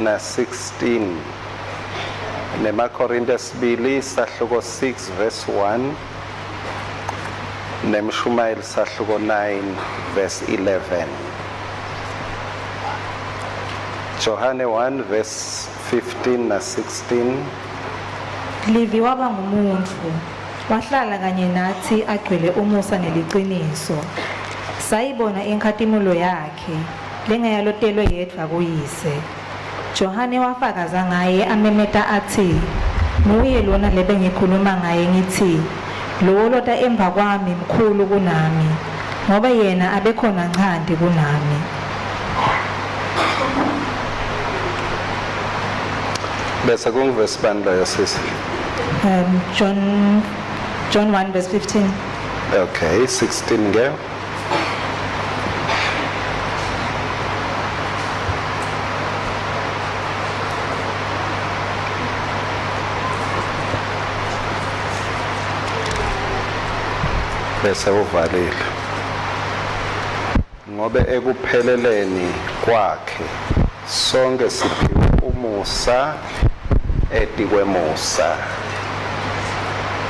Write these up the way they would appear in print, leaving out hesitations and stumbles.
na 16 nemaKorinte sibili sahluko 6 verse 1 nemshumayeli sahluko 9 verse 11. Johane 1 verse 15 na 16. Livi waba ngumuntfu, wahlala kanye natsi agcwele umusa neliciniso. Sayibona inkhatimulo yakhe, lengeyalotelwe yedvwa kuYise. Johane wafakaza ngaye amemeta atsi, Nguye lona lebengikhuluma ngaye ngitsi, Lowo lota emva kwami mkhulu kunami, ngobe yena abekhona nchanti kunami. Bese kungivesi bani loyo sisi? John 1 verse 15. Okay, 16 ke. Bese uvalile. Ngobe ekupheleleni kwakhe sonke siphiwe umusa etikwemusa.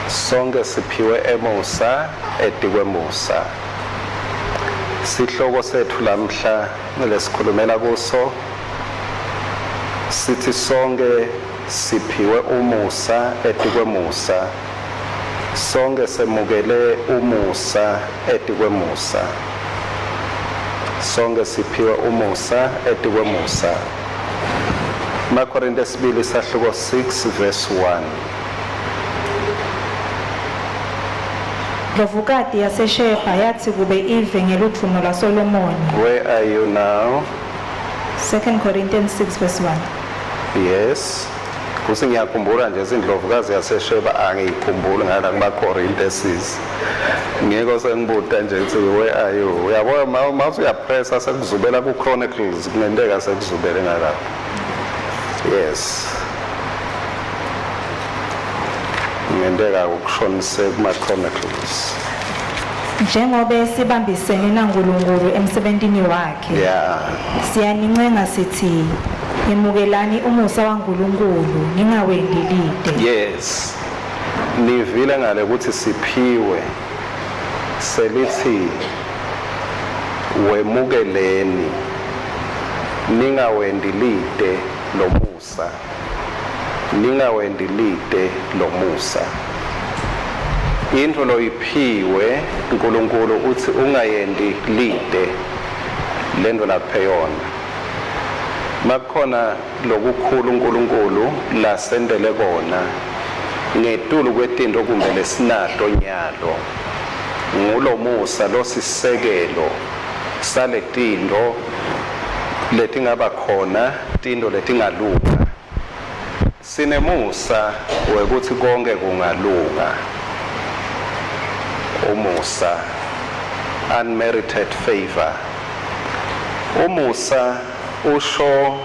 Sonke siphiwe emusa etikwemusa. Sihloko setfu lamhla lesikhulumela kuso sithi sonke siphiwe umusa etikwemusa. Sonke semukele umusa etikwemusa. Sonke siphiwe umusa etikwemusa. Makorinte sibili sahluko 6 verse 1. Ndlovukati yaseSheba yatsi kube ive ngeludvumo lwaSolomoni. Where are you now? 2 Corinthians 6 verse 1. Yes. Kusi ngiyakhumbula nje sindlovukazi yaseSheba angiyikhumbuli ngala kumaKorinte sisi. Ngiko sengibuta nje ukuthi where are you? Uyabona ma usuyapressa sekuzubela ku Chronicles kungenteka sekuzubele ngalapho. Yes. Kungenteka ukushonise kuma Chronicles. Njengobe sibambisene naNkulunkulu emsebentini wakhe. Yeah. Siyanincenga sithi yemukelani umusa waNkulunkulu ningawendi lite. Yes. Nivile ngale ukuthi siphiwe selithi wemukeleni ningawendi lite lomusa. Ningawendi lite lomusa. Intfo loyiphiwe uNkulunkulu uthi ungayendi lite lento laphe yona. Makukhona lokukhulu uNkulunkulu lasentele kona ngetulu kwetinto kumbe lesinato nyalo ngulomusa losisekelo saletinto letingaba khona tinto letingalunga. Sinemusa wekuthi konke kungalunga. Umusa, unmerited favor. Umusa usho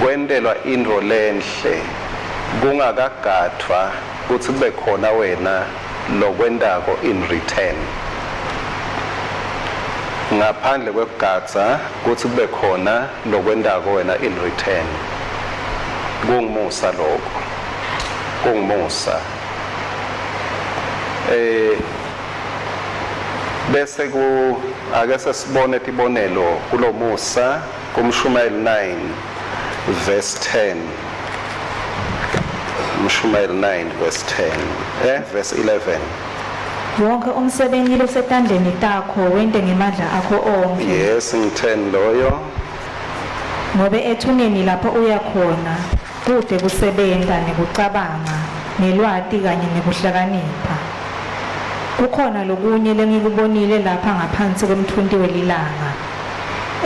kwentelwa intfo lenhle kungakagadvwa kutsi kube khona wena lokwentako in return. Ngaphandle kwekugadza kutsi kube khona lokwentako wena in return. Kungumusa lokho. Kungumusa. Bese ku ake sesibone tibonelo kulomusa kumshumayeli 9 verse 10. Mshumayeli 9 verse 10 verse 11. Wonke umsebenzi losetandleni takho wente ngemandla akho onke. Yes, ngi-10 loyo. Ngobe ethuneni lapho uya khona kute kusebenta nekucabanga nelwati kanye nekuhlakanipha. Kukhona lokunye lengikubonile lapha ngaphansi kwemtfunti welilanga.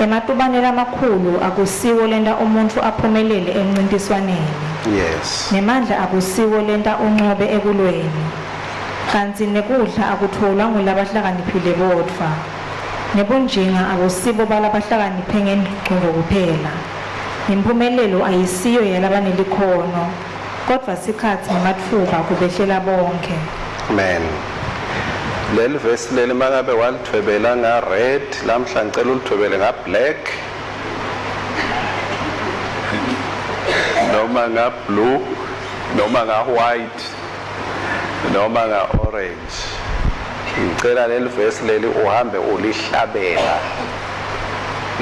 Ematubane lamakhulu akusiwo lenta umuntfu aphumelele emncintiswaneni. Yes. Nemandla akusiwo lenta uncobe ekulweni. Kantsi nekudla akutfolwa ngulabahlakaniphile bodvwa. Nebunjinga akusibo balabahlakaniphe ngengcondvo kuphela. Nemphumelelo ayisiyo yalabanelikhono, kodvwa sikhatsi nematfuba kubehlela bonkhe. Amen. Leli verse leli mangabe walithwebela nga red, lamhla ngicela ulithwebele nga black. Noma nga blue, noma nga white, noma nga orange. Ngicela leli verse leli uhambe ulihlabela.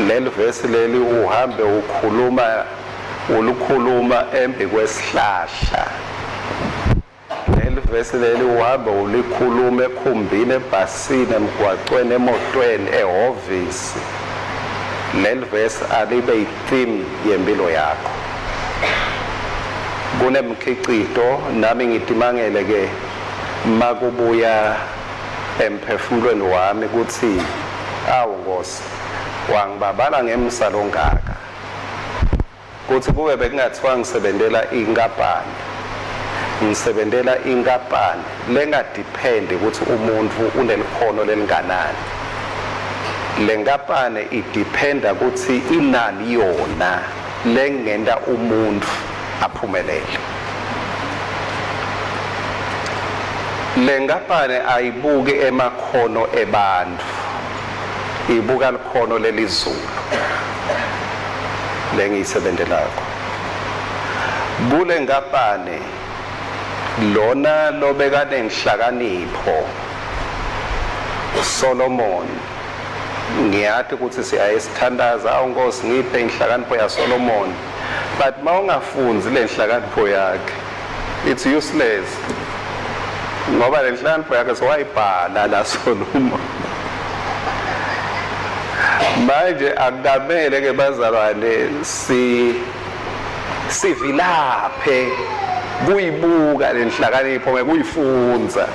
Leli verse leli uhambe ukhuluma, ulukhuluma embi kwesihlahla. Leli vesi leli uhambe ulikhuluma ekhumbini, ebhasini, emgwacweni, emotweni, ehhovisi. Leli vesi alibe yi-theme yempilo yakho. Kunemkhicito nami ngitimangele ke makubuya emphefumulweni wami kutsi awu Nkosi, wangibabala ngemsa longaka. Kutsi kube bekungathiwa ngisebentela inkampani, ngisebentela inkampani lengadephendi kutsi umuntfu unelikhono lelinganani. Le nkampani idephenda kutsi inani yona lengenta umuntfu aphumelele. Le nkampani ayibuki emakhono ebantfu, ibuka likhono lelizulu lengiyisebentelako. Kule nkampani lona lobekanenhlakanipho Solomon, ngiyati ukuthi siyaye sithandaza, awu Nkosi ngiphe inhlakanipho yaSolomon, but mawungafundzi le nhlakanipho yakhe it's useless, ngoba le nhlakanipho yakhe sewayibhala la Solomon. Manje akukamele ke bazalwane si sivilaphe kuyibuka lenhlakanipho ngekuyifundza.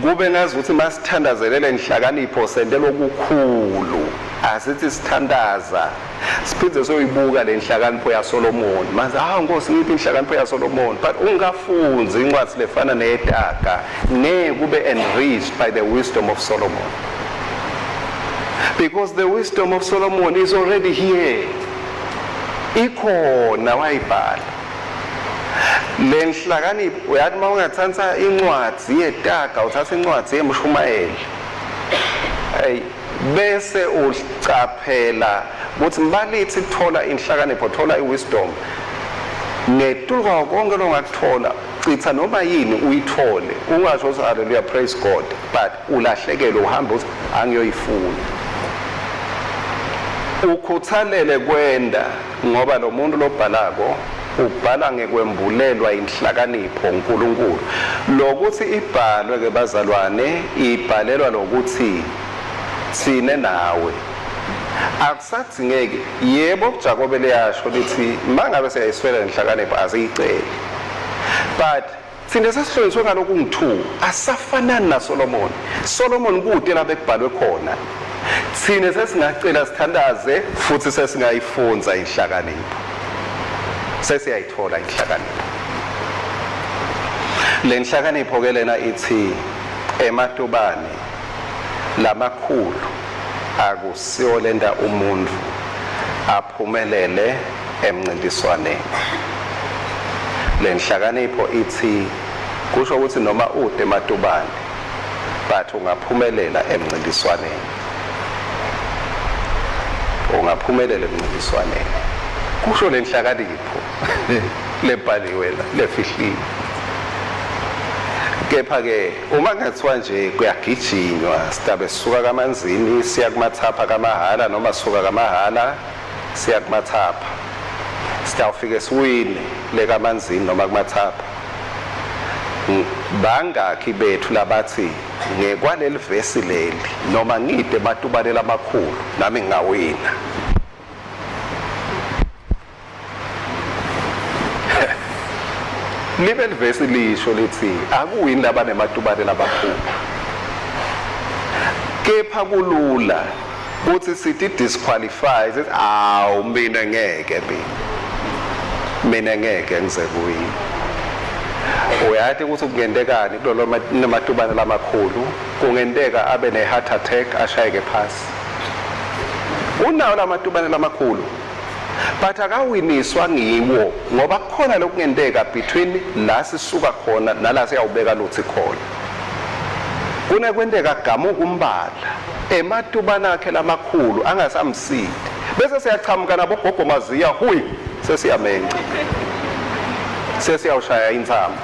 Kube ngazi ukuthi masithandazelele inhlakanipho sente lokukhulu. Asithi sithandaza siphinde soyibuka lenhlakanipho yaSolomon. Manje ah Nkosi ngiphi inhlakanipho yaSolomon, but ungafunzi incwadi lefana neyetaga ngeke kube enriched by the wisdom of Solomon, because the wisdom of Solomon is already here, ikhona, wayibhala le nhlakanipho. Uyathi uma ungathatha incwadi yetaga, uthatha incwadi yemshumayeli, hey, bese ucaphela ukuthi malithi thola inhlakanipho, thola iwisdom, ngetulu kwawo konke longakuthola, chitha noma yini uyithole, ungasho ukuthi hallelujah, praise God, but ulahlekelwe, uhambe uthi angiyoyifuna. Ukhuthalele kwenda, ngoba lo muntu lobhalako ubhala ngekwembulelwa inhlakanipho uNkulunkulu. Lokuthi ibhalwe ke bazalwane, ibhalelwa lokuthi thine nawe akusadzingeki. Yebo, Jakobe liyasho lithi mangabe siyayiswela lenhlakanipho asiyiceli, but thina sesihlonyiswe ngalokhu ngu-2, asafanani naSolomon. Solomon kude la bekubhalwe khona. Thina sesingacela, sithandaze, futhi sesingayifunza inhlakanipho, sesiyayithola inhlakanipho. Le nhlakanipho ke lena ithi ematubane lamakhulu akusiwo lenta umuntu aphumelele emncintiswaneni. Le nhlakanipho ithi kusho ukuthi noma ude ematubane, but ungaphumelela emncintiswaneni, ungaphumelela emncintiswaneni, kusho le nhlakanipho lebhaliwe la, lefihliwe. Kepha ke uma kungathiwa nje kuyagijinywa, sitabe sisuka kaManzini siya kuMathapha kaMahala, noma sisuka kaMahala siya kuMathapha, sitawufike siwine le kaManzini noma kuMathapha. Bangakhi bethu labathi ngekwaleli vesi leli, noma ngide ematubane lamakhulu, nami ngingawina? Libe livesi lisho lithi akuwini labanematubane labakhulu, kepha kulula kuthi sithi disqualify, sithi awu mina ngeke, mina ngeke ngize kuwina. Uyati ukuthi kungentekani kulolo namatubane lamakhulu? Kungenteka abe ne-heart attack, ashayeke phasi. Unawo lamatubane lamakhulu, but akawiniswa ngiwo, ngoba kukhona lokungenteka between la sisuka khona nala siyawubeka lutsi khona. Kunekwenteka gamuka umbala, ematubane akhe lamakhulu angasamsidi. Bese siyachamuka nabogogo maziya hui sesiyamenca. Sesiyawushaya intsamo.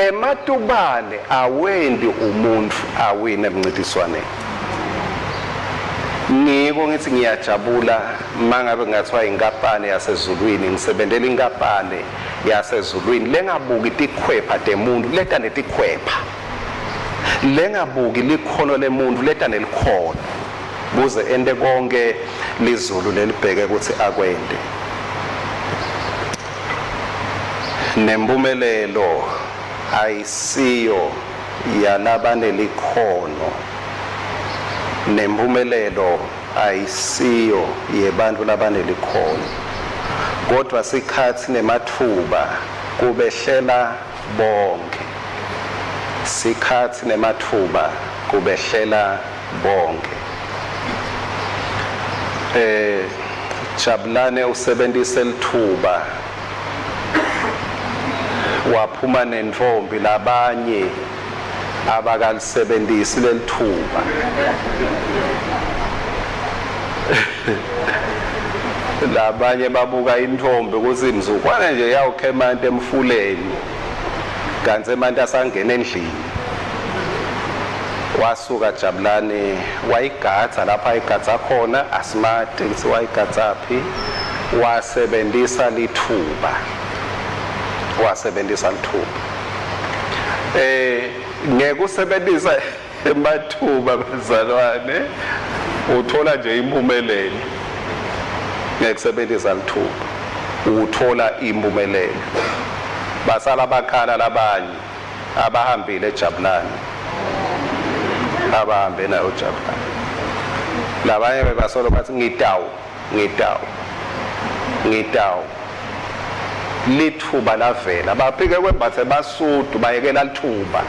Ematubane awendi umuntfu awine emncintiswaneni. Ngiko ngithi ngiyajabula mangabe kungathiwa inkampani yasezulwini ngisebentela inkampani yasezulwini lengabuki tikhwepha temuntu leta netikhwepha lengabuki likhono lemuntu leta nelikhono kuze ente konke lizulu lelibheke ukuthi akwente. Nempumelelo ayisiyo yalabanelikhono. Nempumelelo ayisiyo yebantfu labanelikhono. Kodvwa sikhatsi nematfuba kubehlela bonkhe. Sikhatsi nematfuba kubehlela bonkhe. Eh Jabulane usebentise lithuba waphuma nentfombi labanye abakalisebentisi lelithuba. Labanye babuka intfombi kutsi mzukwana nje yawukha emanti emfuleni kantsi emanti asangena endlini. Wasuka Jabulani wayigadza lapho ayigadza khona asimati kutsi wayigadzaphi wasebentisa lithuba wasebentisa lithuba eh ngekusebentisa emathuba bazalwane uthola nje impumelelo ngekusebentisa lithuba uthola impumelelo basala bakhala labanye abahambile ejabulani abahambe nayo jabulani labanye bebasolo bathi ngitawu ngitawu ngitawu lithuba lavela baphike kwembathe basudu bayekela lithuba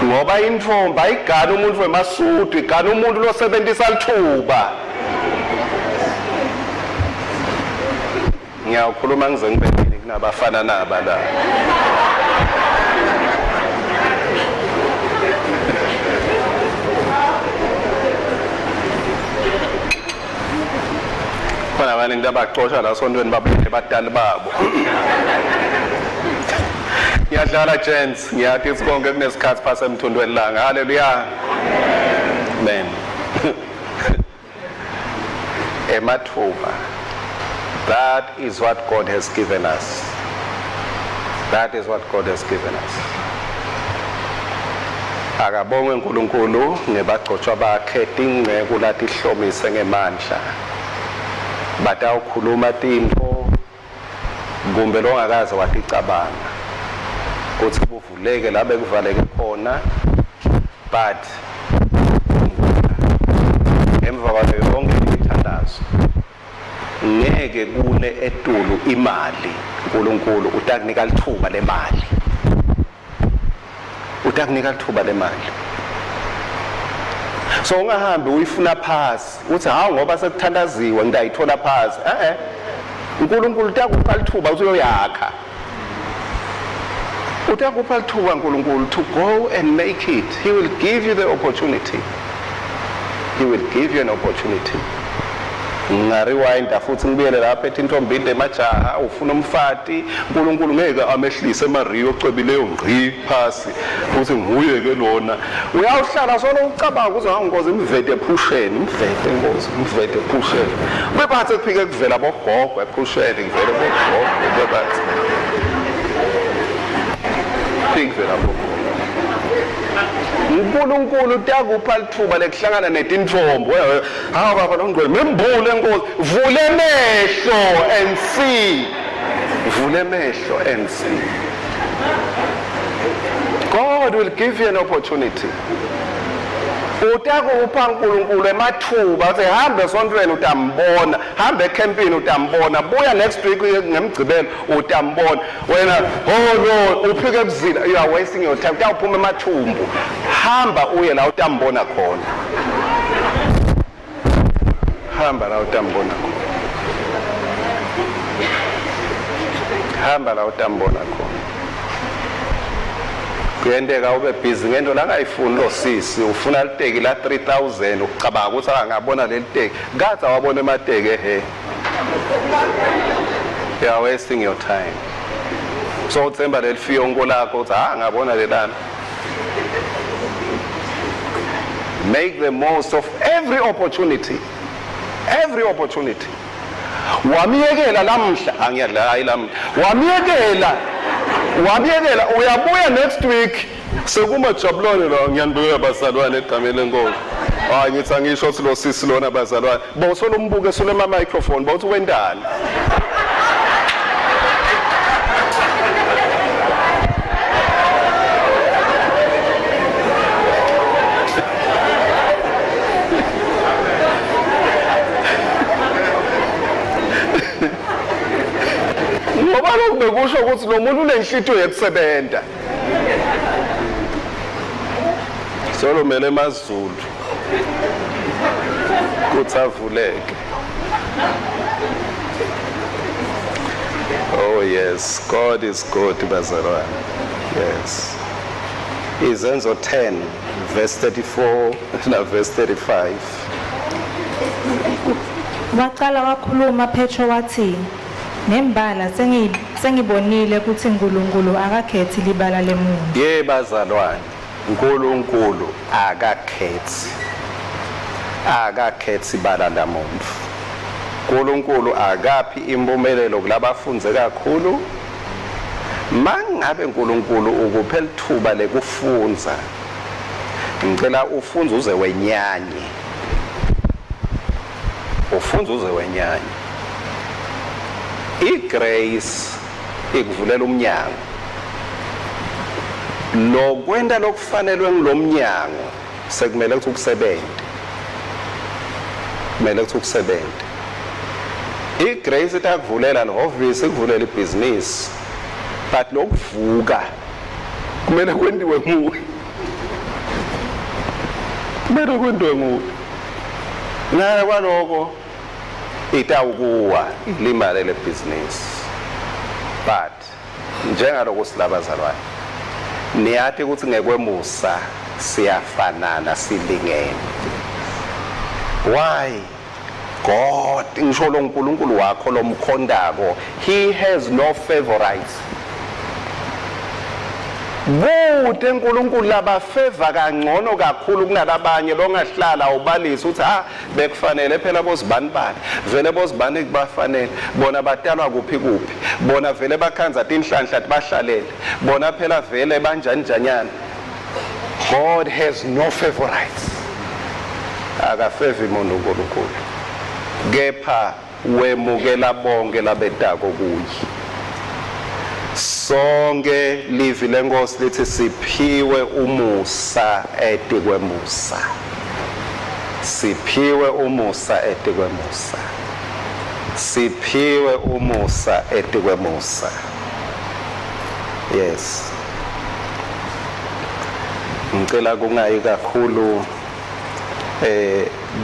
ngoba intfombi ayigani umuntu wemasudu igana umuntu losebentisa lithuba. Ngiyawukhuluma ngize ngibe nini kunabafana naba la. Khona abaningi abacosha la sontweni babuyele badali babo. Ngiyadlala gents, ngiyathi konke kunesikhathi phase emthundweni langa. Hallelujah. Amen. Emathuba. That is what God has given us. That is what God has given us. Akabongwe uNkulunkulu ngebagcotshwa bakhe tinceku latihlomise ngemandla. Batawukhuluma tintfo kumbe longakaze waticabanga kutsi kuvuleke la bekuvaleke khona but emva kwayo yonke imithandazo ngeke kune etulu imali uNkulunkulu utakunika lithuba lemali utakunika lithuba lemali so ungahambi uyifuna phasi uthi hawu ngoba sekuthandaziwe ngitayithola phasi eh eh uNkulunkulu utakupha lithuba uthi uyoyakha utakupha lithuba uNkulunkulu to go and make it. He will give you the opportunity. He will give you an opportunity. Ngingariwinda futhi ngibuyele lapha etintombini lemajaha ufuna umfati uNkulunkulu ngeke amehlise eMaria ocwebileyo ngqi phasi uthi nguye ke lona uyawuhlala solo ucabanga ukuthi hawu nkosi imvete ephusheni imvete nkosi imvete ephusheni bebathe kuphike kuvela bogogo ephusheni kuvele bogogo bebathe phike kuvela bogogo uNkulunkulu utakupha lithuba lekuhlangana netintombi. Hawu baba longcwele membule nkosi vule emehlo and see. Vule emehlo and see. God will give you an opportunity. Utakupha uNkulunkulu emathuba uthi hambe esontweni utambona, hambe ecampini utambona, buya next week ngemgcibelo utambona. Wena oh no uphike kuzila you are wasting your time. Utawuphuma emathumbu. Hamba uye la utambona khona. Hamba la utambona khona. Hamba la utambona khona. Kuyenteka ube busy ngento langayifuni lo sisi, ufuna liteki la 3000 ucabanga ukuthi angabona leli teki. Kadze awabona emateki ehe. You are wasting your time. So uthemba leli fiyonko lakho uthi ah ngabona lelana. Make the most of every opportunity. Every opportunity. Wamyekela lamhla angiyadla hayi lamhla. Wamyekela. Wamyekela uyabuya next week sekuma jabulane la ngiyanibuyela bazalwane egameni lenkosi. Hayi ngithi angisho ukuthi lo sisi lona bazalwane. Bawusola umbuke sule ma microphone bawuthi wendani. Ngoba lokhu bekusho ukuthi lo muntu unenhlitiyo yokusebenza. Solomele emazulu kuthi avuleke. Oh yes, God is good bazalwane. Yes. Izenzo 10 verse 34 na verse 35. Waqala wakhuluma Petro wathi, Nembala sengibonile kutsi Nkulunkulu akakhetsi libala lemuntfu. Ye bazalwane, uNkulunkulu akakhetsi. Akakhetsi bala lamuntfu. uNkulunkulu akaphi impumelelo kulabafundze kakhulu. Mangabe uNkulunkulu ukuphe lithuba lekufundza, ngicela ufundze uze wenyanye. Ufundze uze wenyanye. I-grace ikuvulela umnyango. Lokwenta lokufanelwe ngilomnyango sekumele ukuthi ukusebenze. Kumele ukuthi ukusebenze. I-grace itakuvulela lihhovisi ikuvulela ibhizinisi. But lokuvuka kumele kwentiwe nguwe. Kumele kwentiwe nguwe. Ngale kwaloko itawukuwa ilimale le business. But njengaloko silabazalwane niyati ukuthi ngekwemusa siyafanana silingene. Why? God ngisho lo nkulunkulu wakho lomkhondako, he has no favorites. Kute uNkulunkulu labafeva kangcono kakhulu kunalabanye longahlala ubalise uthi ha bekufanele phela bozibani bani vele bozibani kubafanele bona batalwa kuphi kuphi bona vele bakhandza tinhlanhla tibahlalele bona phela vele banjani njanyana. God has no favorites. Akafevi muntu uNkulunkulu, kepha wemukela bonke labetako kuye. Sonke livi lenkosi lithi siphiwe umusa etikwemusa. Siphiwe umusa etikwemusa. Siphiwe umusa etikwemusa. Yes. Ngicela kungayi kakhulu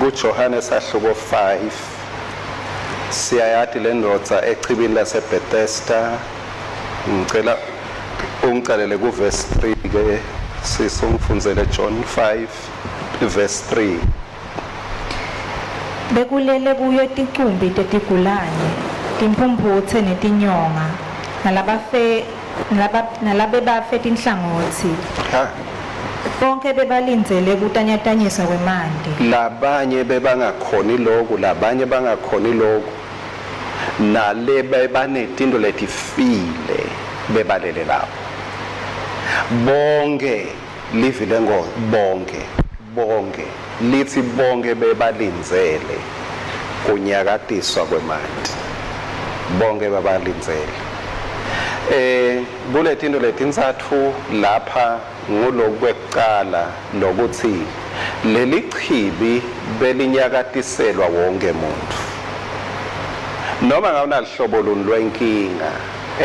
kuJohane sahluko 5. Siyayati le ndvodza echibini laseBethesda. Ngicela ungicalele kuverse 3 ke sisi ungifundzele John 5 verse 3. Bekulele kuyo ticumbi tetigulane, timphumphutse netinyonga, nalabafe nalabebafe tinhlangotsi. Ha. Bonke bebalindzele kutanyatanyiswa kwemanti. Labanye bebangakhoni loku, labanye bangakhoni loku. Nale bebanetinto letifile bebalele lapho. Bonke livi lenkosi bonke bonke lithi bonke bebalindzele kunyakatiswa kwemanti. Bonke babalindzele. Kuletinto letintsatfu lapha ngulokwekucala lokuthi leli chibi belinyakatiselwa wonke muntu. Noma ngawunalihlobo luni lwenkinga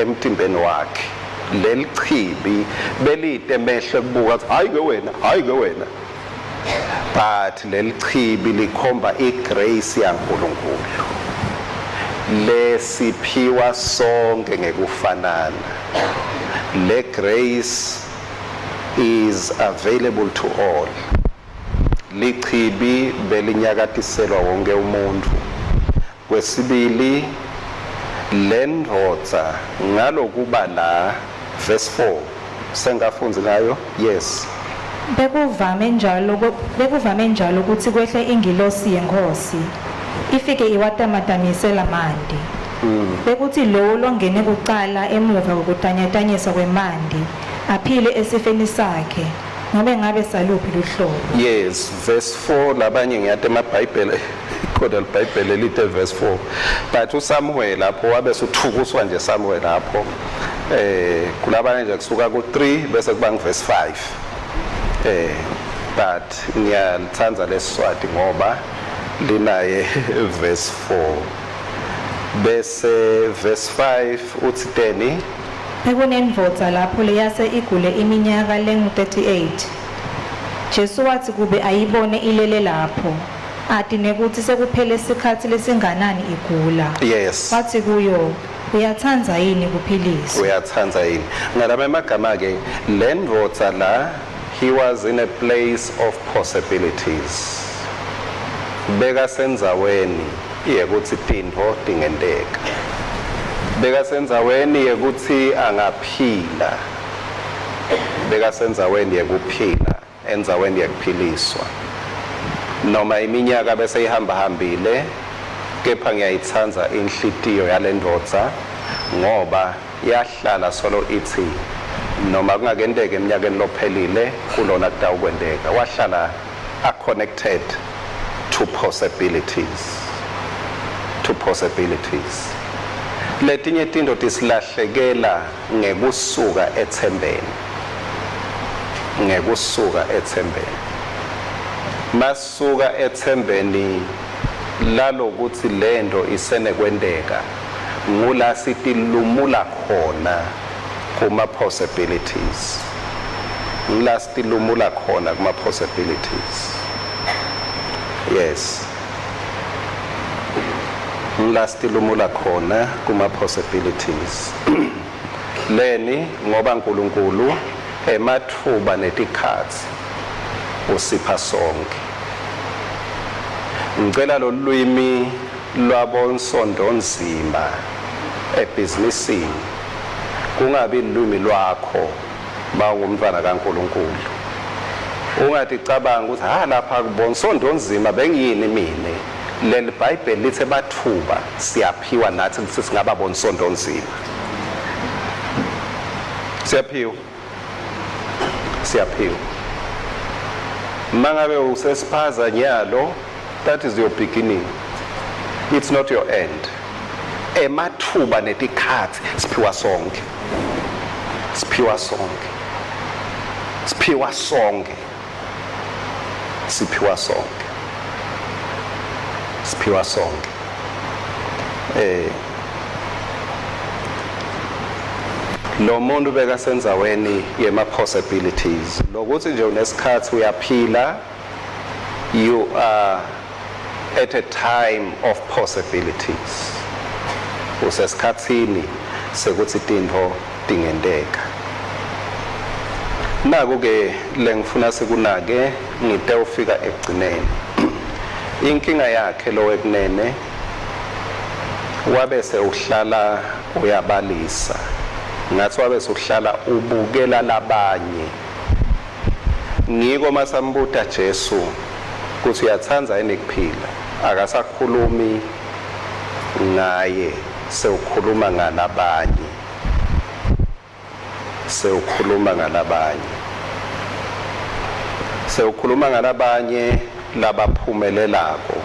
emtimbeni wakhe, leli chibi belite emehlo ekubuka ukuthi hayi ke wena, hayi ke wena. But leli chibi likhomba igrace yaNkulunkulu lesiphiwa sonke ngekufanana. Le grace is available to all. Lichibi belinyakatiselwa wonke umuntfu. Kwesibili, lendvodza ngalokuba la, verse 4, sengafundzi ngayo? Yes. Bekuvame njalo bekuvame njalo kutsi kwehle ingilosi yeNkhosi, ifike iwatamatamise lamanti. Bekutsi lowo longene kucala emuva kwekutanyatanyiswa kwemanti aphile esifeni sakhe, nome ngabe saluphi luhlobo. Yes, verse 4. Labanye ngiyati emabhayibheli, khona libhayibheli elite verse 4, but uSamuel lapho wabe suthukuswa nje. Samuel lapho kulabanye nje kusuka ku3 bese kuba ngu-verse 5, but ngiyalithanda lesiswati ngoba linaye verse 4. Bese verse 5 uthi teni? Bekunendvodza lapho leyase igule iminyaka lengu-38. Jesu watsi kube ayibone ilele lapho, ati nekutsi sekuphele sikhatsi lesinganani igula. Watsi kuyo, "Uyatsandza yini kuphiliswa?" Uyatsandza yini? Ngalama emagama ke, le ndvodza la, he was in a place of possibilities. Bekasendzaweni yekuthi tintfo tingenteka, bekasendzaweni yekuthi angaphila, bekasendzaweni yekuphila, endzaweni yekuphiliswa, noma iminyaka bese ihamba hambile. Kepha ngiyayitsandza inhlitiyo yalendvodza ngoba yahlala solo ithi noma kungakenteka eminyakeni lophelile, kulona kutawukwenteka. Wahlala a-connected to possibilities, to possibilities. Letinye tinto tisilahlekela ngekusuka ethembeni, ngekusuka ethembeni. Masuka ethembeni lalokuthi lento isenekwenteka, ngula sitilumula khona kuma possibilities, ngila sitilumula khona kuma possibilities. Yes, ngila sitilumula khona kuma possibilities. Leni? Ngoba uNkulunkulu emathuba netikhatsi usipha sonke. Ngicela lolwimi lwabonsondonzima ebhizinisini kungabi lulwimi lwakho mawungumntwana kaNkulunkulu. Ungaticabanga ukuthi ha, lapha kubonsondonzima bengiyini mine. Leli Bhayibheli lithe bathuba siyaphiwa nathi ukuthi singaba bonsondonzima. Siyaphiwa, siyaphiwa. Mangabe usesiphaza nyalo, that is your beginning, it's not your end. Emathuba netikhatsi siphiwa sonke, siphiwa sonke, siphiwa sonke, siphiwa sonke, siphiwa sonke. Lo muntu bekasendzaweni yema possibilities. Lokuthi nje unesikhathi uyaphila, you are at a time of possibilities. Usesikhatsini sekuthi tintfo tingenteka. Naku ke lengifuna sikunake ngite ufika ekugcineni. Inkinga yakhe lo wekunene wabe sewuhlala uyabalisa, ngathi wabe sewuhlala ubukela labanye. Ngiko masambuta Jesu kutsi uyatsandza yini kuphila, akasakhulumi ngaye, sewukhuluma ngalabanye, sewukhuluma ngalabanye, sewukhuluma ngalabanye labaphumelelako,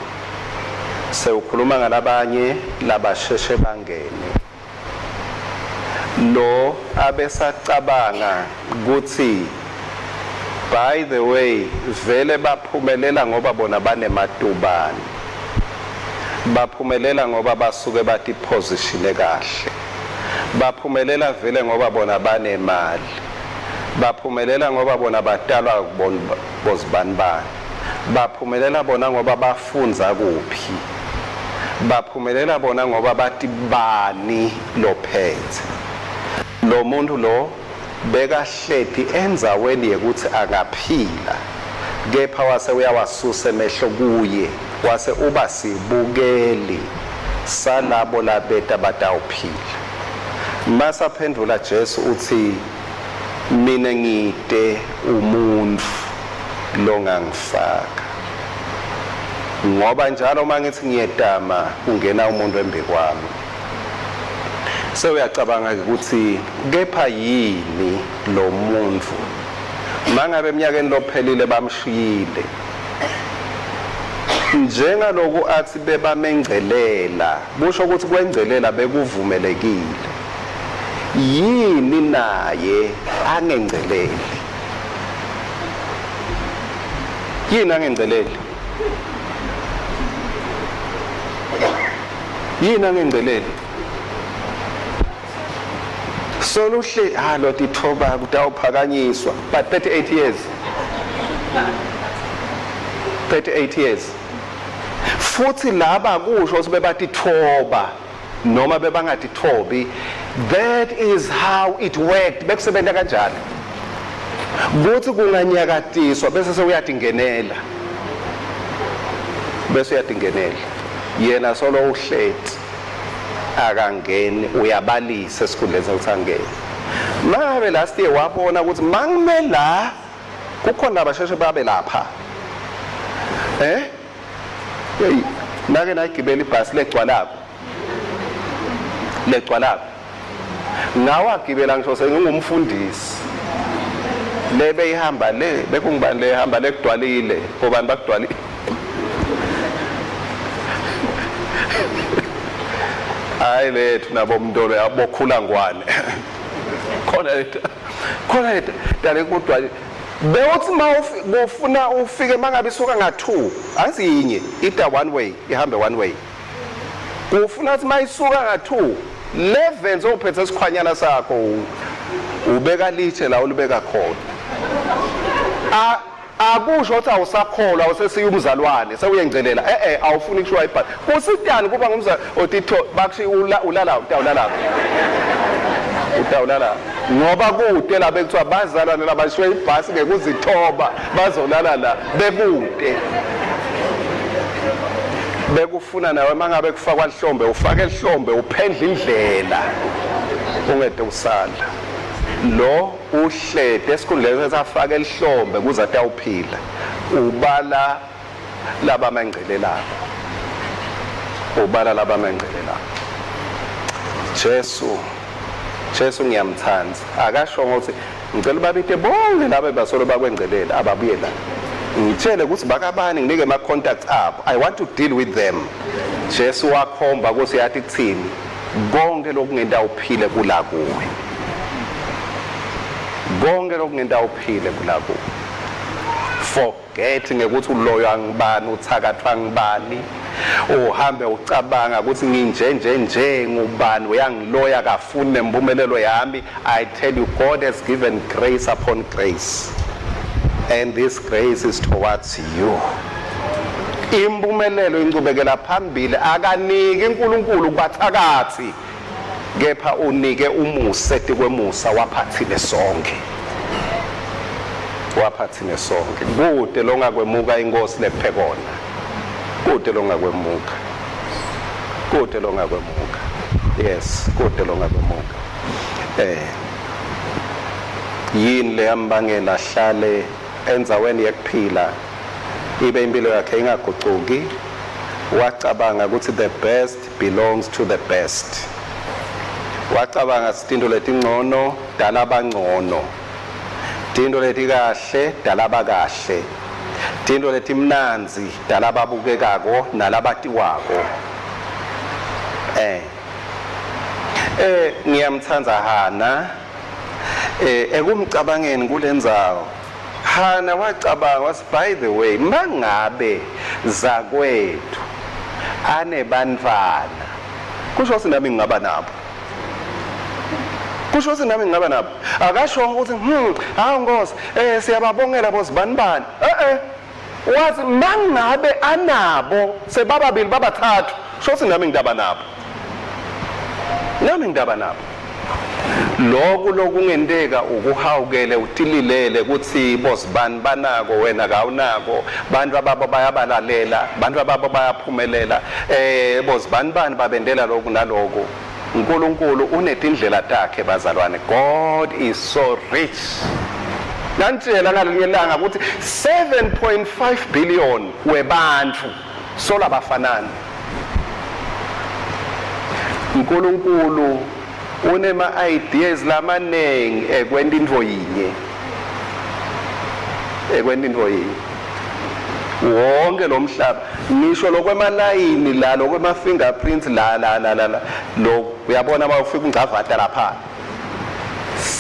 sewukhuluma ngalabanye labasheshe bangene. Lo abesacabanga kutsi, by the way, vele baphumelela ngoba bona banematubane, baphumelela ngoba basuke batipositione kahle, baphumelela vele ngoba bona banemali, baphumelela ngoba bona batalwa bozibani bani, baphumelela bona ngoba bafundza kuphi, baphumelela bona ngoba bati bani lophethe. Lo muntu lo Bekahleti endzaweni yekutsi angaphila, kepha wase uyawasusa emehlo kuye wase uba sibukeli salabo labeta batawuphila. Masaphendvula Jesu utsi, Mine ngite umuntfu longangifaka, ngoba njalo uma ngithi ngiyetama kungena umuntu embikwami. Sewuyacabanga-ke kutsi kepha yini lo muntfu mangabe eminyakeni lophelile bamshiyile njengaloku athi bebamengcelela, kusho ukuthi kwengcelela bekuvumelekile, yini naye angengceleli? Yini angengceleli? Yini angengceleli? Soluhle ha lotitfoba kutawuphakanyiswa, but 38 years, 38 years futhi laba kusho ukuthi bebatitfoba noma bebangatitfobi, that is how it worked. Bekusebenta kanjalo kuthi kunganyakatiswa bese sewuyatingenela, bese uyatingenela yena solo uhleti akangeni, uyabalisa esikhundleni sokuthi angene. Mangabe last year wabona ukuthi mangime la kukhona abasheshe babe lapha, hey, nake nayigibela ibhasi legcwalako, legcwalako, ngawagibela ngisho sengingumfundisi, le beyihamba le bekungibani le hamba le kugcwalile, bobani bakugcwalile. Hayi, lethu nabomntolo yabokhula ngwane khona leta, khona leta dale kudwali bewuthi ma ufuna ufike mangabe isuka nga-2, angithi yinye ita one way, ihambe one way, kufuna ukuthi mayisuka nga-2 11 sowuphethe isikhwanyana sakho, ubeka litshe la ulibeka khona. Akusho ukuthi awusakholwa, awusesiye umzalwane, sewuyengcelela, awufuni kushiwa ibhasi. Kusitani kuba ngumzalwane otitho bakushiya ulala, utawulala, utawulala, ngoba kude la bekuthiwa bazalwane labashiwe ibhasi ngekuzithoba bazolala la, bekude. Bekufuna nawe mangabe kufakwa lihlombe ufake lihlombe, uphendle indlela, ungede usala. Lo uhlede esikhundleni sokuthi afake lihlombe kuze atawuphila, ubala labamengcelelako, ubala labamengcelelako. Jesu, Jesu ngiyamthanda, akasho ukuthi ngicela babite bonke laba basolo bakwengcelela ababuye la, ngitshele ukuthi bakabani, nginike ama-contacts abo, I want to deal with them. Jesu wakhomba ukuthi yathi kuthini, konke lokungenta uphile kula kuwe, konke lokungenta uphile kula kuwe. Forget ngekuthi uloyo angibani, uthakathwa ngibani, uhambe ucabanga ukuthi nginje nje nje, ngubani uyangiloya, kafuni nempumelelo yami. I tell you, God has given grace upon grace, and this grace is towards you. Impumelelo, incubekela phambili, akaniki uNkulunkulu kubathakathi, kepha unike umusa etikwemusa, waphathile sonke, waphathile sonke. Kude longakwemuka inkosi lephe kona, kude longakwemuka, kude longakwemuka, yes, kude longakwemuka. Yini leyambangela ahlale endzaweni yekuphila ibe impilo yakhe ingagucuki? Wacabanga ukuthi the best belongs to the best. Wacabanga tinto letingcono dala bangcono, tinto letikahle dala bakahle, tinto letimnandzi dala babukekako nalabatiwako. Ngiyamtsandza Hana ekumcabangeni kulendzawo. Hana wacabanga wathi, by the way, mangabe zakwethu anebantfwana, kusho ukuthi nami ngingaba nabo, kusho ukuthi nami ngingaba nabo. Akasho ukuthi hawu Nkosi, siyababongela bozibani bani, wathi mangabe anabo sebababili babathathu, kusho ukuthi nami ngidaba nabo, nami ngidaba nabo. Loku lokungenteka ukuhawukele utililele kutsi bosibani banako wena kawunako, bantu ababo bayabalalela, bantu ababo bayaphumelela, bosibani bani babendela loku naloku. uNkulunkulu unetindlela takhe bazalwane. God is so rich. Ngantshela ngalinye ilanga ukuthi 7.5 billion webantfu sola bafanani. uNkulunkulu unema ideas lamaningi ekwenta intfo yinye. Ekwenta intfo yinye. Wonke lo mhlaba ngisho lokwemalayini la lokwema fingerprints la la la la lo uyabona uma ufika ungcavata lapha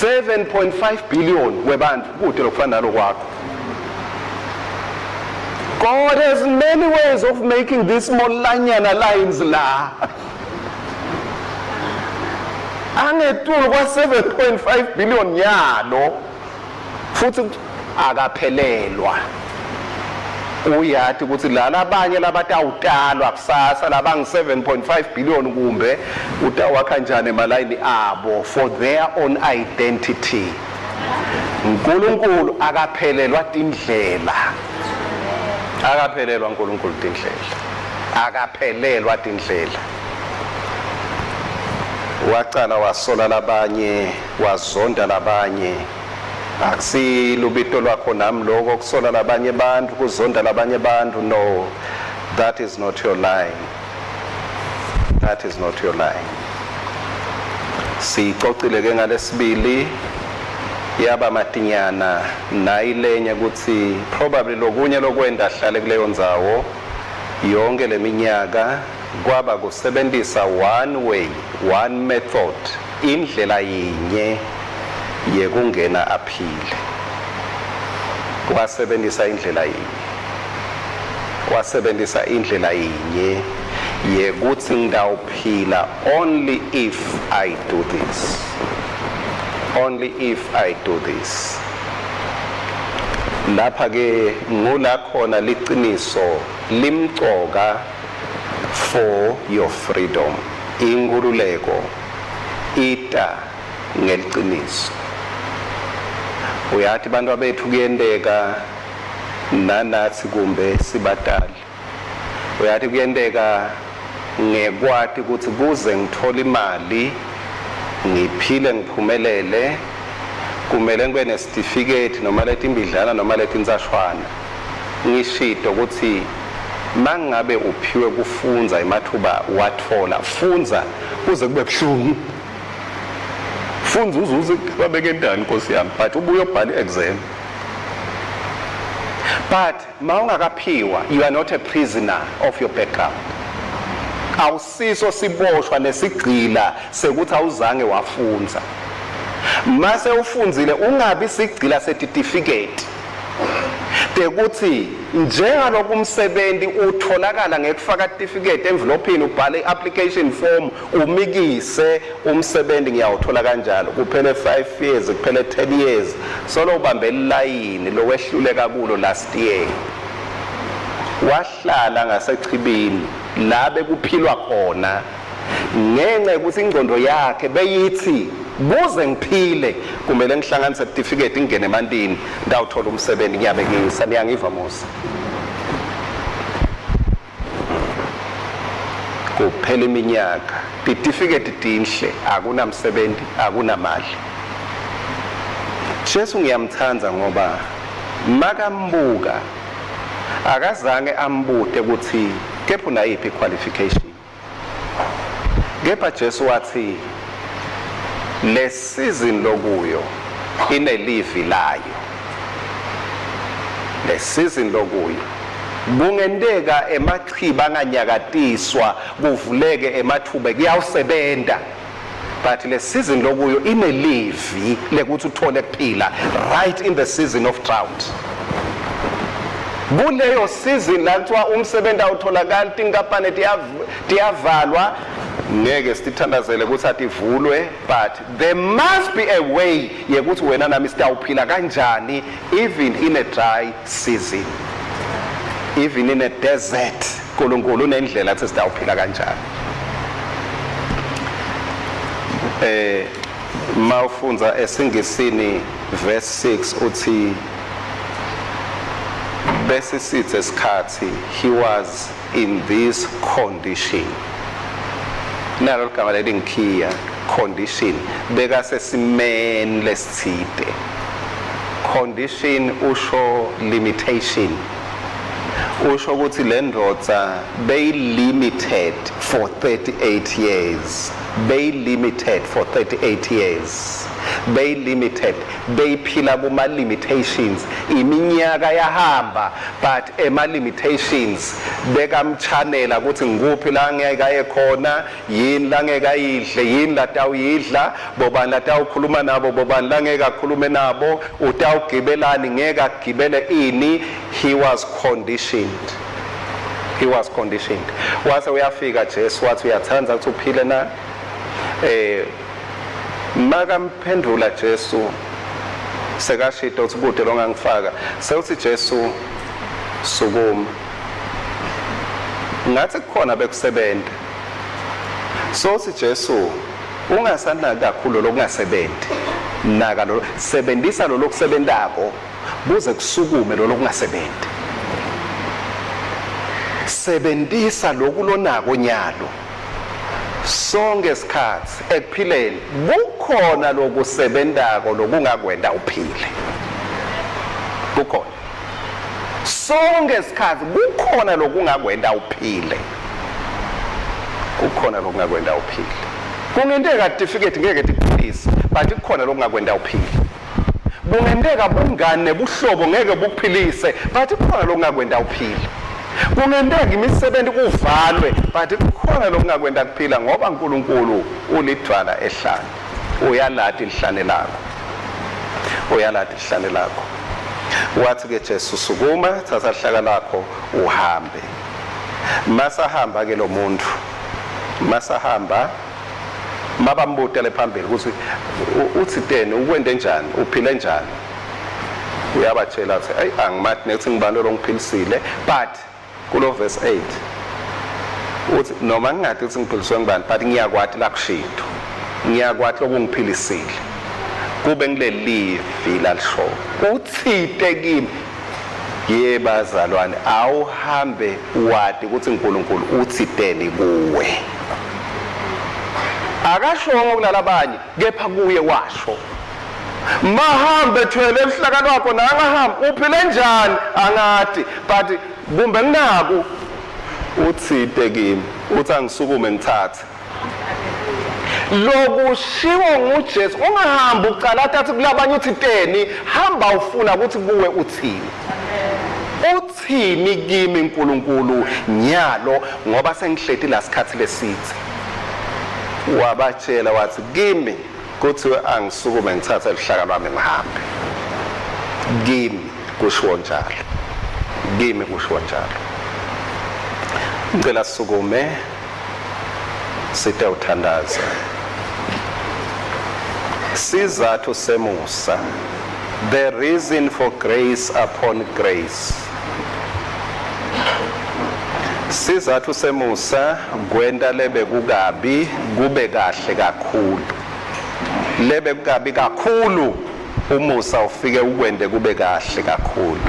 7.5 billion webantu kude lokufana nalokwakho. God has many ways of making these small lanyana lines la. Angetulu kwa 7.5 billion yalo futhi akaphelelwa. Uyati ukuthi la labanye labatawutalwa kusasa labangu 7.5 billion kumbe utawakha njani emalayini abo for their own identity. uNkulunkulu akaphelelwa tindlela. Akaphelelwa uNkulunkulu tindlela. Akaphelelwa tindlela. Wacala wasola labanye, wazonda labanye. Akusilubito lwakho nami lokho kusola labanye bantu, kuzonda labanye bantu. No, that is not your line. That is not your line. Siyicocile ke ngalesibili yaba matinyana nayilenye ukuthi probably lokunye lokwenda ahlale kuleyo ndzawo yonke leminyaka kwaba kusebentisa one way, one method, indlela yinye yekungena aphile. Wasebentisa indlela yinye. Wasebentisa indlela yinye yekuthi ngitawuphila only if I do this. Only if I do this. Lapha ke ngula khona liciniso limcoka for your freedom. Inkululeko ita ngeliciniso. Uyathi bantu abethu kuyenteka nanathi kumbe sibatali. Uyathi kuyenteka ngekwati ukuthi kuze ngithole imali ngiphile ngiphumelele kumele ngibe nesitifiketi noma letimbidlana noma letintsashwana. Ngishito ukuthi mangabe uphiwe kufundza emathuba wathola, fundza kuze kube buhlungu. Fundza uzuze babekendani Nkosi yami, but ubuye ubhale i-exam. But mawungakaphiwa, you are not a prisoner of your background. Awusiso siboshwa nesigcila sekuthi awuzange wafundza. Mase ufundzile ungabi sigcila setitifiketi tekuthi njengaloku umsebenzi utholakala ngekufaka certificate envelophini, ubhale i-application form, umikise umsebenzi, ngiyawuthola kanjalo. Kuphele 5 years, kuphele 10 years, solo ubambe ilayini lowehluleka kulo last year. Wahlala ngasechibini la bekuphilwa khona ngenxa yokuthi ingqondo yakhe beyithi kuze ngiphile kumele ngihlanganise certificate ngingene emantini ndawuthola umsebenzi. Ngiyabekisa, niyangiva musa? Kuphela iminyaka, titifiketi tinhle, akunamsebenzi, akunamali. Jesu ngiyamthanda ngoba makambuka akazange ambute ukuthi kepha unayiphi qualification. Kepha Jesu wathi le season lokuyo inelivi layo. Le season lokuyo kungenteka emachiba anganyakatiswa kuvuleke emathuba kuyawusebenta, but le season lokuyo inelivi lekuthi uthole kuphila right in the season of drought. Kuleyo season la kuthiwa umsebenzi awutholakali, tinkampani tiyavalwa, ngeke sitithandazele ukuthi ativulwe, but there must be a way yekuthi wena nami sitawuphila kanjani even in a dry season, even in a desert. uNkulunkulu unendlela ukuthi sitawuphila kanjani. Mawufundza esingisini verse 6 uthi bese sithe sikhathi he was in this condition. Nalo ligama leli ngikhiya condition, bekasesimeni lesitsite. Condition usho limitation, usho ukuthi le ndvodza beyi-limited for 38 years, beyi-limited for 38 years, beyi-limited, beyiphila kuma-limitations. Iminyaka yahamba, but ema-limitations bekamchanela ukuthi ngikuphi la ngeke aye khona, yini la ngeke ayidle, yini latawuyidla, bobani latawukhuluma nabo, bobani la ngeke akhulume nabo, utawugibelani, ngeke agibele ini. He was conditioned, he was conditioned. Wase uyafika Jesu, wathi, "Uyathanda ukuthi uphile na?" Makamphendula Jesu, sekashito ukuthi kude longangifaka, sewuthi Jesu, "Sukuma." Ngathi kukhona bekusebenta. So uthi Jesu, "Ungasanaki kakhulu lokungasebenti, naka lo, sebenzisa lo lokusebentako kuze kusukume lo lokungasebenti. Sebenzisa loku lonako nyalo." Sonke isikhathi ekuphileni kukhona lokusebentako lokungakwenta uphile, kukhona. Sonke isikhathi kukhona lokungakwenta uphile, kukhona lokungakwenta uphile. Kungenteka tifiketi ngeke tikuphilise, but kukhona lokungakwenta uphile. Kungenteka bungane nebuhlobo ngeke bukuphilise, but kukhona lokungakwenta uphile. Kungenteka imisebenzi kuvalwe, but kukhona lokungakwenta kuphila, ngoba uNkulunkulu ulidvwala ehlane. Uyalati lihlane lakho, uyalati lihlane lakho. Wathi ke Jesu, "Sukuma, thatha lihlaka lakho uhambe." Masahamba ke lo muntu, masahamba, mabambutele phambili ukuthi uthi teni ukwente njani, uphile njani, uyabatshela athi, "Ayi, angimathi nethi ngibani lo ngiphilisile." But kulo verse 8 uthi, "Noma ngingathi ukuthi ngiphiliswe ngibani, but ngiyakwati la kushito, ngiyakwati lokungiphilisile, kube ngilelivi lalisho uthite kimi." Ye bazalwane, awuhambe wati ukuthi uNkulunkulu uthiteni kuwe. Akashongo kulalabanye, kepha kuye washo. Mahambe thwele uhlaka lwakho, nangahamba uphile njani angati, but kumbe nginaku uthite kimi, uthi angisukume ngithathe lokushiwo nguJesu. Ungahambi ucalata athi kulabanye uthi teni, hamba ufuna ukuthi kuwe uthini, uthini kimi uNkulunkulu nyalo, ngoba sengihleti la sikhathi lesithe. Wabatshela wathi, "Kimi kuthiwe angisukume ngithathe luhlaka lwami ngihambe. Kimi kushiwo njalo, kimi kushiwo njalo." Ngicela sisukume site uthandaza. Sizathu semusa, the reason for grace upon grace. Sizathu semusa kwenta lebe kukabi kube kahle kakhulu, lebe kukabi kakhulu umusa ufike ukwente kube kahle kakhulu,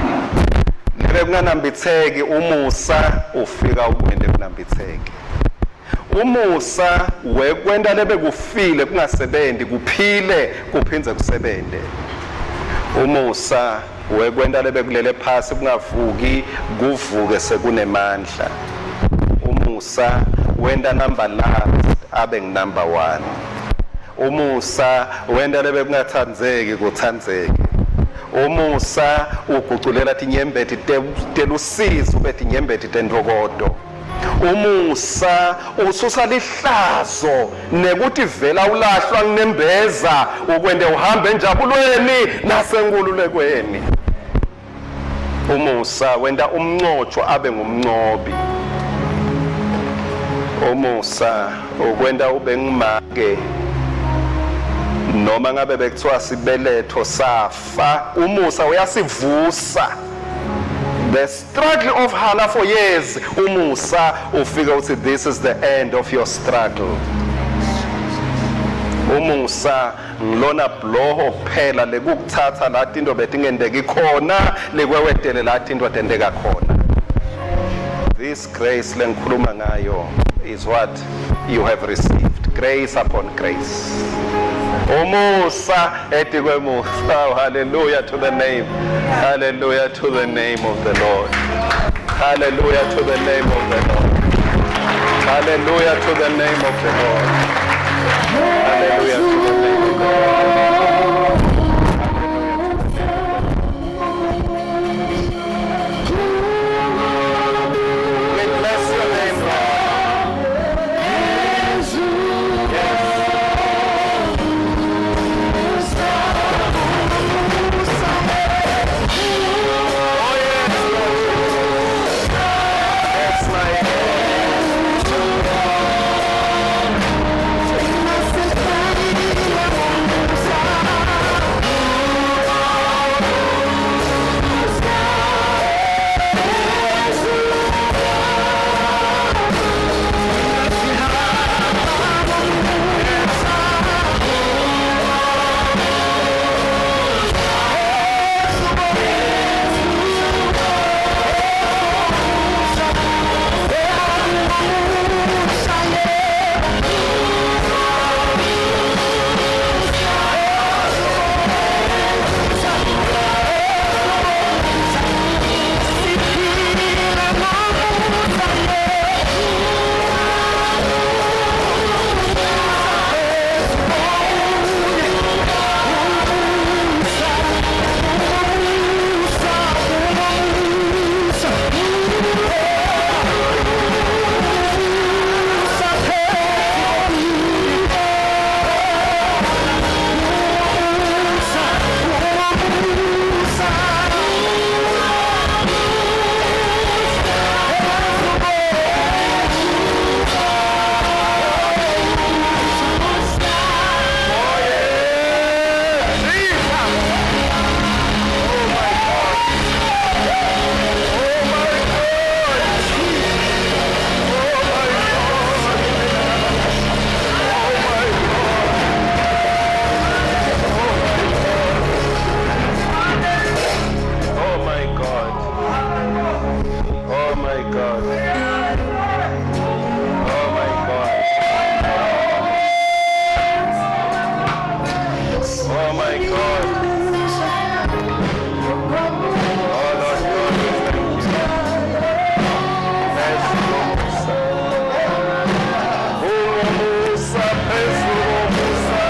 lebe kunganambitheki umusa ufika ukwente kunambitheki. Umusa wekwenta lebe kufile kungasebenzi kuphile kuphindze kusebente. Umusa wekwenta lebe kulele phasi kungavuki kuvuke sekunemandla. Umusa wenta number last abe ngunumber 1. Umusa wenta lebe kungathandzeki kuthandzeke. Umusa uguculela tinyembeti telusizi ube tinyembeti tentfokoto. Umusa ususa lihlazo nekutivela ulahlwa ngunembeza, ukwente uhambe enjabulweni nasenkululekweni. Umusa wenta umncotshwa abe ngumncobi. Umusa ukwenta ube ngumake noma ngabe bekuthiwa sibeletho safa, umusa uyasivusa. The struggle of Hannah for years, umusa ufika uthi, "This is the end of your struggle." Umusa ngilona bloho kuphela lekukuthatha la tinto betingenteki khona likwewetele la tinto tenteka khona. This grace lengikhuluma ngayo is what you have received, grace upon grace. Umusa etikwemusa. Hallelujah to the name. Hallelujah to the name of the Lord. Hallelujah to the name of the Lord. Hallelujah to the name of the Lord. Hallelujah to the name of the Lord. We bless your name, Lord. Yes. Oh, yes, Lord Jesus. Yes, my God. Oh, yeah. Jesus. Oh, my God. Oh, my God. Oh, my God. Oh, my God. Oh, my God. Oh, my God. Oh, my God. Oh, my God. Oh, Lord God, we thank you. Phezu komusa. Ungomusa, phezu komusa.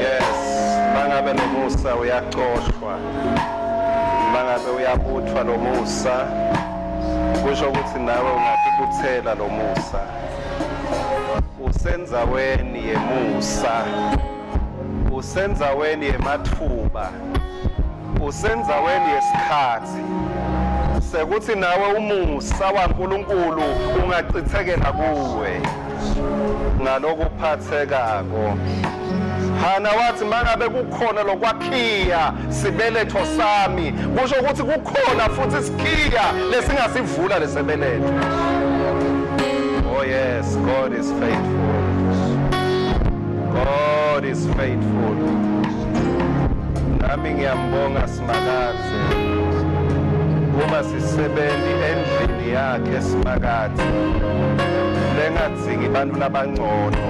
Yes, mangabe lomusa uyacoshwa. Mangabe uyabuthwa lomusa, kusho ukuthi nawe ungatibuthela lomusa. Usendzaweni yemusa. Usendzaweni yematfuba. Usendzaweni yesikhatsi. Sekuthi nawe umusa waNkulunkulu ungachithekela kuwe. Ngalokuphathekako. Hana wathi mangabe kukhona lokwakhiya sibeletho sami, kusho ukuthi kukhona futhi isikhiya lesingasivula lesebeletho. Oh yes, God is faithful. God is faithful. Nami ngiyambonga Simakadze. Uma sisebenzi endlini yakhe Simakadze. Lengadzingi bantfu labangcono.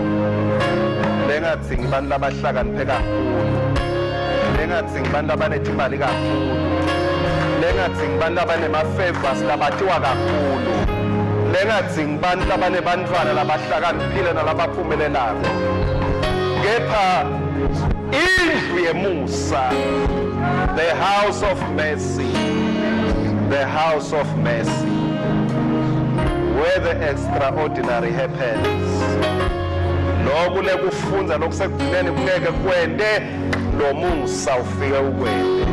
Lengadzingi bantfu labahlakaniphe kakhulu. Lengadzingi bantfu labanetimali kakhulu. Lengadzingi bantfu labanema-favors labatiwa kakhulu. Lengadzingi bantfu labanebantfwana labahlakaniphile nalabaphumelelako. Kepha indlu yemusa, the house of mercy, the house of mercy, where the extraordinary happens. Loku lekufundza lokusekugcineni kungeke kwente lomusa ufike ukwente.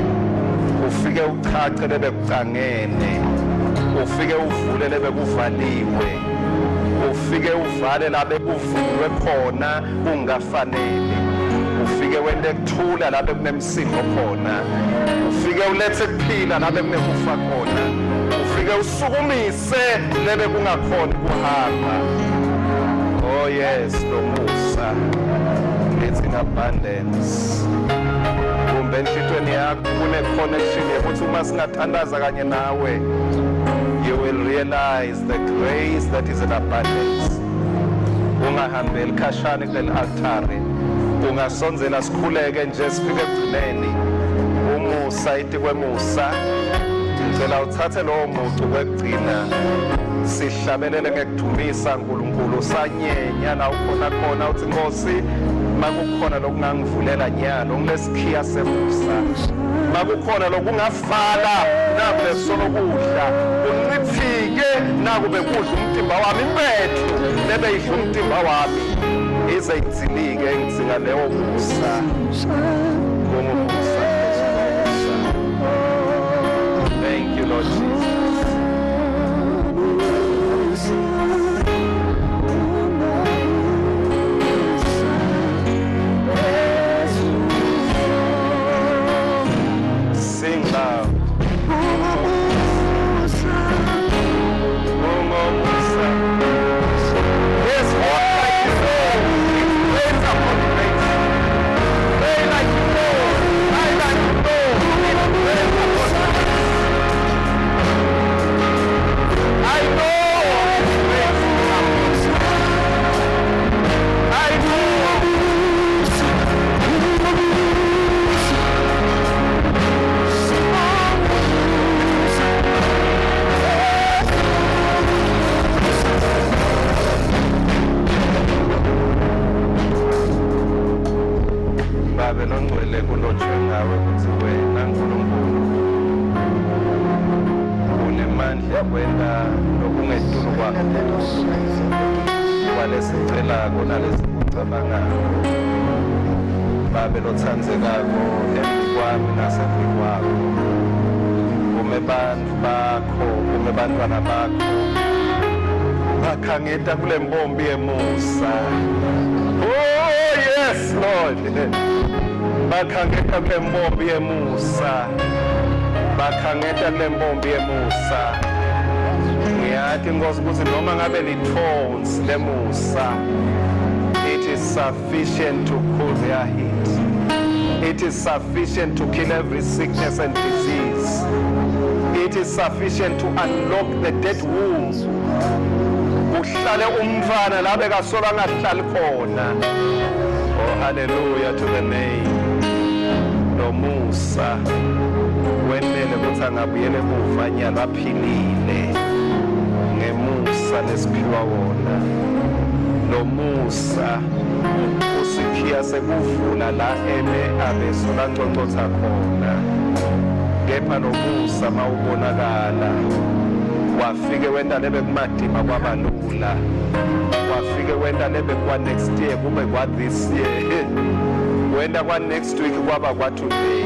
Ufike uchache lebekucangene. Ufike uvule lebekuvaliwe. Ufike uvale labekuvulwe khona kungafanele. Ufike wente kuthula labe kunemsindo khona. Ufike ulethe kuphila labe kunekufa khona. Ufike usukumise lebe kungakhoni kuhamba. Oh yes, lomusa. It's in abundance. Kumbe enhlitweni yakho kune connection yekuthi uma singathandaza kanye nawe, you will realize the grace that is in abundance. Ungahambeli khashane kuleli altare. Ungasondzela sikhuleke nje sifike ekugcineni. Umusa itikwemusa. Ngicela uthathe lowo mucu kwekugcina. Sihlabelele ngekudumisa uNkulunkulu sanyenya la ukhona khona uthi Nkosi makukhona lokungangivulela nyalo ngilesikhiya semusa. Makukhona lokungavala naku lesolokudla kuncithike naku bekudla umtimba wami impethu lebeyidla umtimba wami ize idzilike ngidzinga lewo musa. Kungumusa phezu komusa. Thank you, Lord Jesus. Sing loud. Ungumusa. Yes, walk like you know. It's grace upon grace. Pray like you know. Cry like you know. It's grace upon grace. I know it's grace upon grace. I know. Babe longcwele kulotshwe ngawe kutsi wena Nkulunkulu unemandla ekwenta lokungetulu kwakhulu kwalesicelako nalesikucabangako. Babe lotsandzekako, embikwami nasembikwakho kume bantfu bakho, kume bantfwana bakho bakhangeta kule mbombi yemusa. Oh yes, Lord, bakhangeta kule mbombi yemusa, bakhangeta kule mbombi yemusa. Ngiyati Nkosi ukuthi noma ngabe lithonsi lemusa, it is sufficient to cool their heat. It is sufficient to kill every sickness and disease. It is sufficient to unlock the dead womb, kuhlale umntfwana la bekasola angahlali khona. Oh, hallelujah to the name. Lomusa wenele ukuthi angabuyela emuva nyalo aphilile ngemusa lesiphiwa wona. Lomusa usikhiya sekuvula la eme abesola nconcotha khona. Kepha lomusa mawubonakala wafike wenta lebe kumadima kwabalula, wafike wenta lebe kwa next year kube kwa this year, wenta kwa next week kwaba kwa today,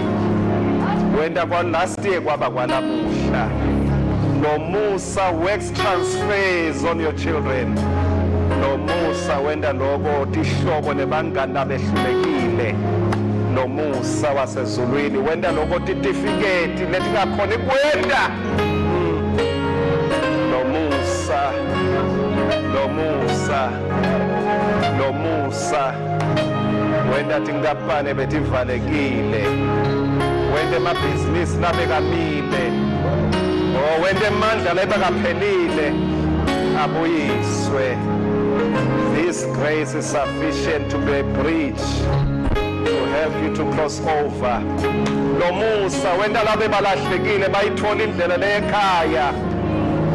wenta kwa last year kwaba kwalamuhla. Lomusa works transfers on your children. Lomusa wenta loko tihlobo nebangani labehlulekile. Lomusa wasezulwini wenta loko titifiketi letingakhoni kwenta. Lomusa, lomusa, lomusa wenta tinkampani betivalekile, wente emabhizinisi labekamile. Oh, wente emandla lebekaphelile abuyiswe. This grace is sufficient to be a bridge to help you to cross over. Lomusa wenta labe balahlekile bayithola indlela leyekhaya.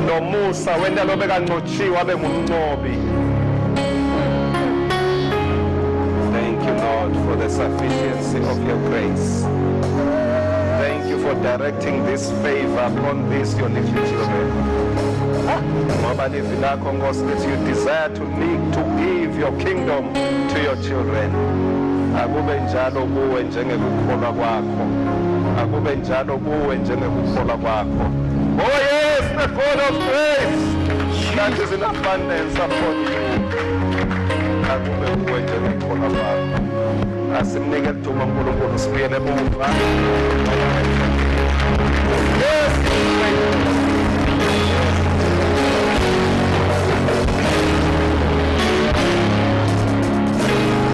Lomusa wenta lobekancotshiwe abe ngumncobi. Thank you, Lord, for the sufficiency of your grace. Thank you for directing this favor upon these your little children. Ngoba livi lakho, Nkosi, that you desire to lead, to give your kingdom to your children. Akube njalo kuwe njengekukholwa kwakho. Akube njalo kuwe njengekukholwa kwakho. Oh yes, the God of grace that is in abundance upon you. Akube kuwe njengekukholwa kwakho. Asimnike ludumo uNkulunkulu, sibuyele emuva.